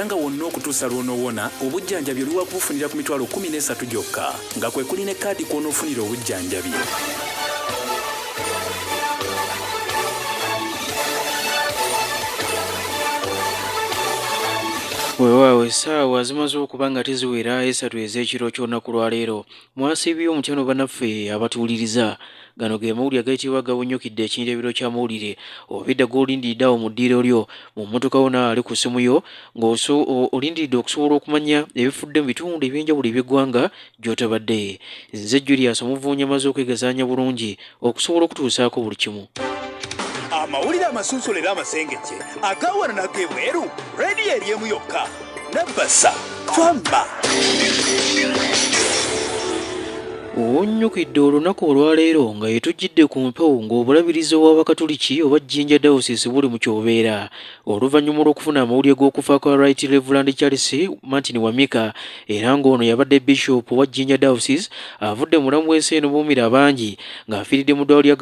Nga wonna okutuusa lw'onoowona, obujjanjabi oli wa kubufunira ku mitwalo 13 gyokka, nga kwe kuli ne kaadi kw'onoofunira obujjanjabi. Weewaawo essaawa zimaze okuba nga teziwera esatu ez'ekiro ky'olunaku lwa leero. Mwasiibye omutyano bannaffe abatuwuliriza. Gano ge mawulire agayitibwa gawunyukidde ekindabiro ky'amawulire oba edda g'olindiridde awo mu ddiiro lyo mu mmotoka wo naawe ali ku ssimu yo ng'olindiridde okusobola okumanya ebifudde mu bitundu eby'enjawulo eby'eggwanga gy'otabadde. Nze Julius Omuvuunyi amaze okwegazaanya bulungi okusobola okutuusaako buli kimu. Amawulire amasunsule era amasengejje agawano n'agebweru, rediyo eri emu yokka, Nabasa Twamma. Owonnyukidde olunaku olwaleero nga yetujjidde ku mpewo ng'obulabirizi obw'Abakatuliki oba Jinja Diocese buli mu kyobeera oluvannyuma lw'okufuna amawulire g'okufa kwa Right Reverend Charles Martin Wamika era ng'ono yabadde Bishop wa Jinja Diocese avudde mu bulamu bw'ensi eno buumira abangi ng'afiiridde mu ddwaliro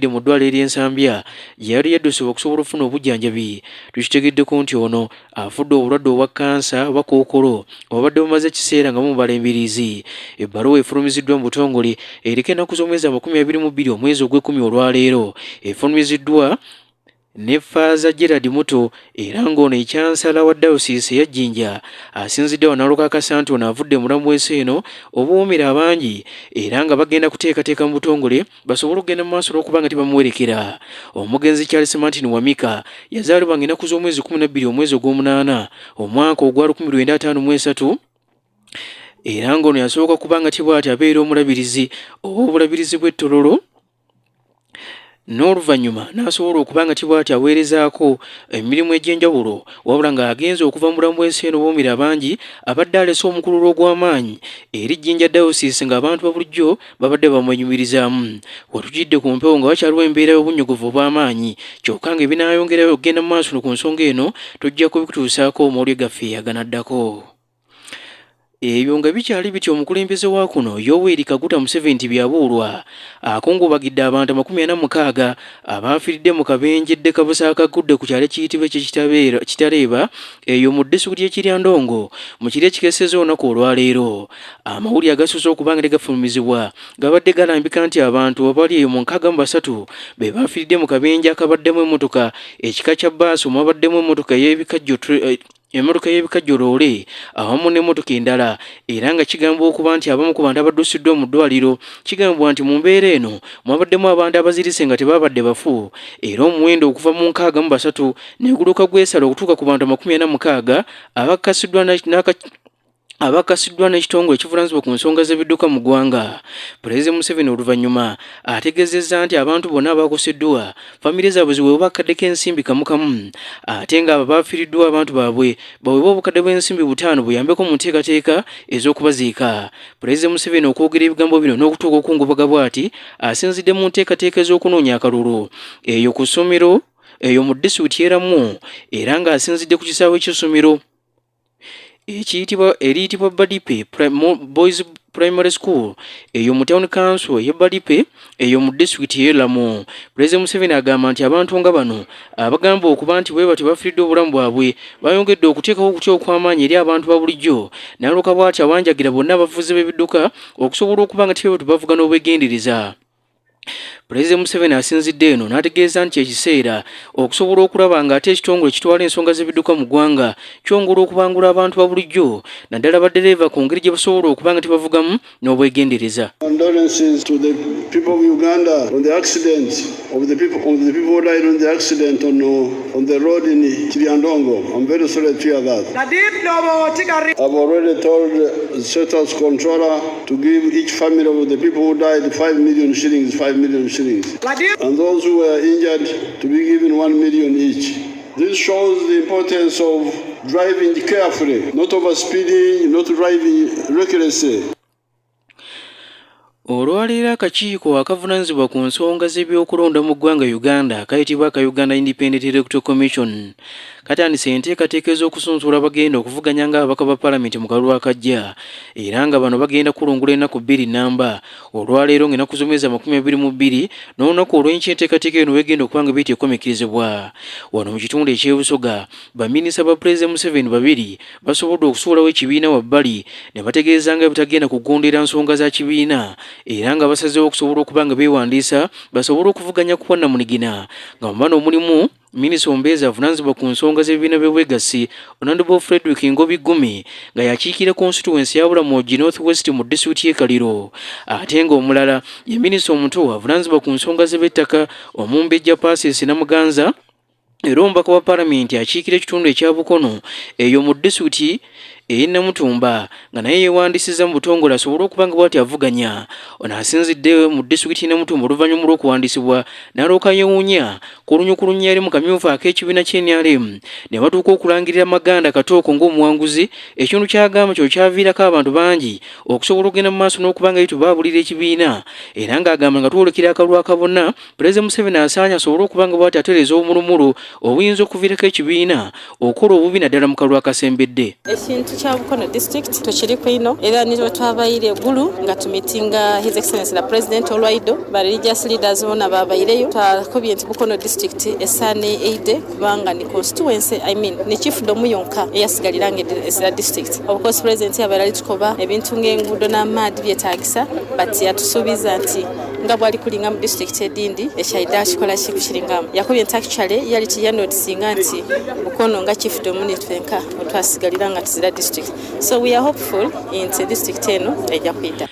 mu ddwaliro ery'Ensambya gye yali yaddusibwa okusobola okufuna obujjanjabi. Tukitegeddeko nti ono afudde obulwadde obwa kkansa oba kookolo obubadde bumaze ekiseera nga bumubala embiriizi. Ebbaluwa efulumiziddwa mu butongole eriko ennaku z'omwezi 22 omwezi ogw'ekkumi olwaleero efulumiziddwa ne Faaza Gerald Muto era ng'ono ye Cansala wa Dayosiisi eya Jinja asinzidde wano n'alukakasa nti ono avudde mu bulamu bw'ensi eno obuwoomera abangi era nga bagenda kuteekateeka mu butongole basobole okugenda mu maaso n'okuba nga tebamuwerekera. Omugenzi Charles Martin Wamika yazaalibwa ng'ennaku z'omwezi 12 omwezi ogw'omunaana omwaka ogwa 1953 era ng'ono yasooka kuba nga tibwati abeera omulabirizi ow'obulabirizi bw'e Tororo n'oluvannyuma n'asobola okuba nga tibwati aweerezaako emirimu egy'enjawulo wabula ng'agenze okuva mu bulamu bw'ensi eno buumira bangi abadde alese omukululo ogw'amaanyi eri Jinja Diocese ng'abantu ba bulijjo babadde bamwenyumirizaamu. Wetujjidde ku mpewo nga wakyaliwo embeera y'obunnyogovu obw'amaanyi kyokka ng'ebinaayongerayo okugenda mu maaso ku nsonga eno tujja kubikutuusaako mawulire gaffe aganaddako. Ebyo nga bikyali bityo omukulembeze wa kuno Yoweri Kaguta Museveni Tibyabuulwa akungubagidde abantu 46 abaafiiridde mu kabenje ddekabusa akagudde ku kyalo ekiyitibwa eky'e Kitareeba eyo mu disitulikiti y'e Kiryandongo mu kiro ekikeesezza olunaku olwaleero. Amawulire agasoose okuba nga tegafulumizibwa gabadde galambika nti abantu abali eyo mu 63 be baafiiridde mu kabenje akabaddemu emmotoka ekika kya bbaasi omwabaddemu emmotoka ey'ebikajjo emmotoka y'ebikajjo loole awamu n'emmotoka endala era nga kigambibwa okuba nti abamu ku bantu abaddusiddwa mu ddwaliro kigambibwa nti mu mbeera eno mwabaddemu abantu abazirise nga tebabadde bafu era omuwendo okuva mu 63 neguluka gwesala okutuuka ku bantu 46 abakkasiddwa abakasiddwa n'ekitongole ekivunaanyizibwa ku nsonga z'ebidduka mu ggwanga. Pulezidenti Museveni oluvannyuma ategeezezza nti abantu bonna abakoseddwa famire zaabwe ziweebwe akadde k'ensimbi kamu kamu ate ng'abo abaafiiriddwa abantu baabwe baweebwe obukadde bw'ensimbi 5 buyambeko mu nteekateeka ez'okubaziika. Pulezidenti Museveni okwogera ebigambo bino n'okutuuka okungubaga bw'ati asinzidde mu nteekateeka ez'okunoonya akalulu eyo ku ssomero eyo mu disitulikiti y'e Lamwo era ng'asinzidde ku kisaawe ky'essomero ekiyitibwa eriyitibwa Badipe Boys Primary School eyo mu Town Council ey'e Badipe eyo mu disitulikiti y'e Lamwo. Pulezidenti Museveni agamba nti abantu nga bano abagamba okuba nti bwe batyo bafiiriddwa obulamu bwabwe bayongedde okuteekawo okutya okw'amaanyi eri abantu ba bulijjo n'alyoka bw'atyo awanjagira bonna abavuzi b'ebidduka okusobola okuba nga tebwe bavuga n'obwegendereza. Pulezidenti Museveni asinzidde eno n'ategeeza nti ekiseera okusobola okulaba ng'ate ekitongole ekitwala ensonga z'ebidduka mu ggwanga kyongera okubangula abantu ba bulijjo naddala baddereeva ku ngeri gye basobola okuba nga tebavugamu n'obwegendereza. Condolences to the people of Uganda on the accident of the people, of the people who died on the accident on the road in Kiryandongo. I'm very sorry to hear that. I've already told the State House controller to give each family of the people who died 5 million shillings, 5 million shillings. And those who were injured to be given 1 million each. This shows the importance of driving carefully, not overspeeding, not driving recklessly. Olwaleero akakiiko akavunaanyizibwa ku nsonga z'ebyokulonda mu ggwanga Uganda akayitibwa aka Uganda Independent Electoral Commission Katandise enteekateeka ez'okusunsula abagenda okuvuganya ng'ababaka ba palamenti mu kalulu akajja, era nga bano bagenda kulungula ennaku 2 namba olwaleero ng'ennaku z'omwezi 22 n'olunaku olw'enkya enteekateeka eno wegenda okuba nga biyita ekomekerezebwa. Wano mu kitundu eky'e Busoga, baminisita ba Pulezidenti Museveni babiri basobodde okusuulawo ekibiina wabbali ne bategeeza nga bwe kugondera nsonga za kibiina, era nga basazeewo okusobola okuba nga beewandiisa basobole okuvuganya ku bwannamunigina, nga mu bano mulimu Minisita omubeezi avunaanyizibwa ku nsonga z'ebibiina by'obwegassi Honorable Frederick Ngobi Gumi nga yakiikira constituency ya Bulamogi North West mu disitulikiti y'e Kaliro, ate ng'omulala ye minisita omuto avunaanyizibwa ku nsonga z'ebyettaka Omumbejja Persis Namuganza, era omubaka wa palamenti akiikira ekitundu ekya Bukono eyo mu disitulikiti ey'e Namutumba nga naye yeewandiisizza mu butongole asobole okuba nga bw'ati avuganya. Ono asinzidde mu disitulikiti y'e Namutumba oluvannyuma lw'okuwandiisibwa n'alyoka yeewuunya ku lunyukulunya eri mu kamyufu ak'ekibiina ky'e NRM ne batuuka okulangirira Maganda Katooko ng'omuwanguzi, ekintu ky'agamba kyo kyaviirako abantu bangi okusobola okugenda mu maaso n'okuba nga baabulira ekibiina, era ng'agamba nga twolekera akalulu aka bonna, Pulezidenti Museveni asaanye asobole okuba nga bw'ati atereeza obumulumulu obuyinza okuviirako ekibiina okukola obubi naddala mu kalulu akasembedde. Ekintu kya Bukono district tukiriku ino, era nitwe twabaire Gulu nga tumitinga His Excellency the President olwaido, ba religious leaders bona babaireyo, twakobye nti Bukono district esaane eide kubanga ni constituency, I mean ni chiefdom yonka eyasigalira nga esira district. Of course President yabaire ali tukoba ebintu ng'enguudo n'amaadi byetaagisa, but yatusuubiza nti nga bwali kulinga mu district edindi ekyaida kikola kikukiringamu. Yakobye nti actually yali tiyanotisinga nti Bukono nga chiefdom nitwenka otwasigalira nga tuzira district, so we are hopeful nti district eno ejja kuyita.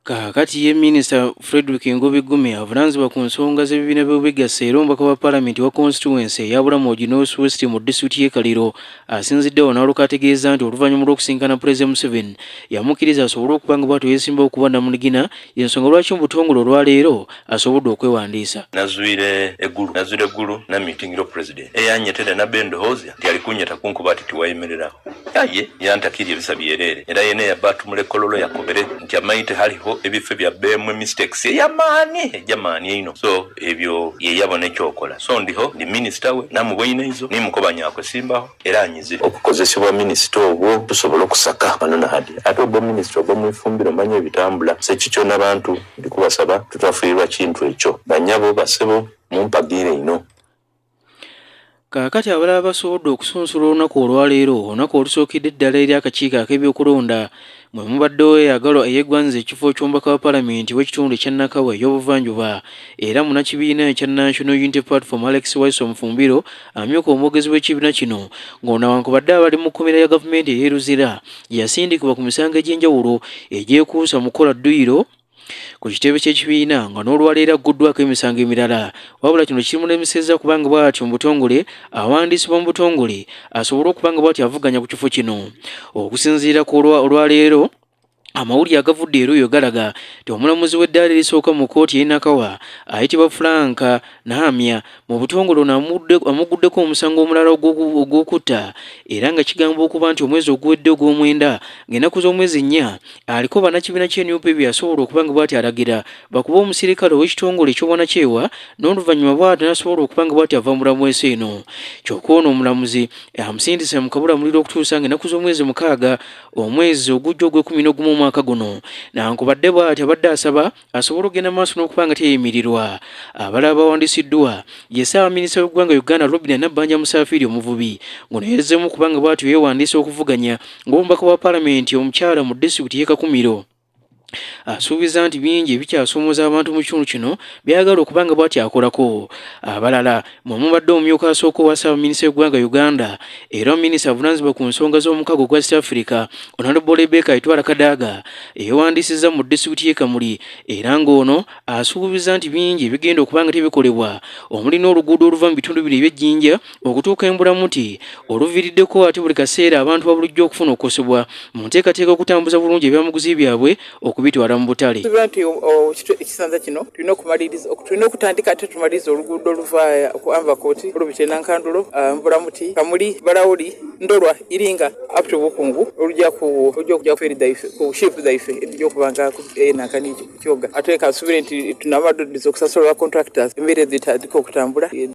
Kaakati ye Minisita Frederick Ngobi Gumi avunaanyizibwa ku nsonga z'ebibiina by'obwegassi era omubaka wa palamenti wa constituency eya Bulamogi North West mu disitulikiti y'e Kaliro asinzidde wano n'alyoka ategeeza nti oluvannyuma lw'okusinkana Pulezidenti Museveni yamukkiriza asobole okuba nga bw'atyo yeesimbawo okuba nnamunigina, y'ensonga lwaki mu butongole olwaleero asobodde okwewandiisa. Nazwire eggulu na meeting yo president eyanyetere nabbe ndowooza nti ali kunyeta kunkuba ati tiwayemereraho, aye yantakirye ebisa byerere, era yene yabba atumula ekololo yakobere nti amaite haliho ebifo byabbeemu mistakes eyamaani ejamaani eino, so ebyo yeyabona ekyokola. So ndiho ndi minisita we namubweine izo nimukoba nyakwesimbaho era anyizire. Okukozesebwa minisita obwo tusobola okusaka wano nahadi, ate obwo minisita obwo mwifumbiro manye ebitambula sekikyo n'abantu ndikubasaba tutafiirwa kintu ekyo. Banyabo basebo mumpagiire ino. Kaakati abalala basobodde okusunsula olunaku olwaleero, olunaku olusookedde ddala eri akakiiko ak'ebyokulonda mwe mubaddewo eyagalwa eyeggwanyiza ekifo ky'omubaka wa palamenti w'ekitundu ekya Nakawa ey'obuvanjuba era munnakibiina ekya National Unity Platform Alex Waiswa Mufumbiro amyuka omwogezi w'ekibiina kino, ng'ono awankubadde abali mu kkomera ya gavumenti ey'e Luzira yasindikibwa ku misango egy'enjawulo egyekuusa mu kukola dduyiro ku kitebe ky'ekibiina, nga n'olwaleero agguddwako emisango emirala. Wabula kino kimulemesezza kubanga bw'atyo mu butongole awandiisibwa mu butongole asobole okuba nga bw'atyo avuganya ku kifo kino. Okusinziira ku olwaleero amawulire agavudde eruuyo galaga nti omulamuzi w'eddaala erisooka mu kkooti y'e Nakawa ayitibwa Frank Nahamya mu butongole ono amuguddeko omusango omulala ogw'okutta, era nga kigambibwa okuba nti omwezi oguwedde ogw'omwenda ng'ennaku z'omwezi 4 aliko bannakibiina ky'e NUP bye yasobola okuba nga bw'ati alagira bakuba omusirikale ow'ekitongole eky'obwannakyewa n'oluvannyuma bw'ati n'asobola okuba nga bw'ati ava mu bulamu bw'ensi eno. Kyokka ono omulamuzi amusindise mu kabulamuliro okutuusa ng'ennaku z'omwezi 6 omwezi ogujja ogw'ekkumi n'ogumu omwaka guno, nankubadde bw'ati abadde asaba asobole okugenda mu maaso n'okuba nga teyimirirwa. Abalala bawandiisiddwa ye Ssaabaminisita w'eggwanga Uganda Robinah Nabbanja Musafiri omuvubi, ng'ono yazzeemu okuba nga bw'atyo yeewandiisa okuvuganya ng'omubaka wa palamenti omukyala mu disitulikiti y'e Kakumiro. Asuubiza nti bingi ebikyasoomoza abantu mu kitundu kino byagala okuba nga bw'atyo akolako. Abalala mwe mubadde omumyuka asooka owa Ssaabaminisita w'eggwanga Uganda era minisita avunaanyizibwa ku nsonga z'omukago gwa East Africa Honorable Rebecca Itwala Kadaga yeewandiisizza mu disitulikiti y'e Kamuli, era ng'ono asuubiza nti bingi ebigenda okuba nga tebikolebwa omuli n'oluguudo oluva mu bitundu bino eby'Ejjinja okutuuka e Mbulamuti oluviiriddeko ate buli kaseera abantu ba bulijjo okufuna okukosebwa mu nteekateeka okutambuza bulungi ebyamaguzi byabwe okubitwala mu butale. Tuba nti ekisanza kino tulina okumaliriza, tulina okutandika ate tumalirize oluguudo oluva ku Anvakoti olubita e Nankandulo, Mbulamuti, Kamuli, Balawuli, Ndolwa, Iringa up to Bukungu olujja ku olujja okujja ku ferry dhaife ku ship dhaife edijja okuba nga Nankani Kyoga. Ate kansubire nti tunamaddiza okusasula ba contractors embeera ezitandika okutambula.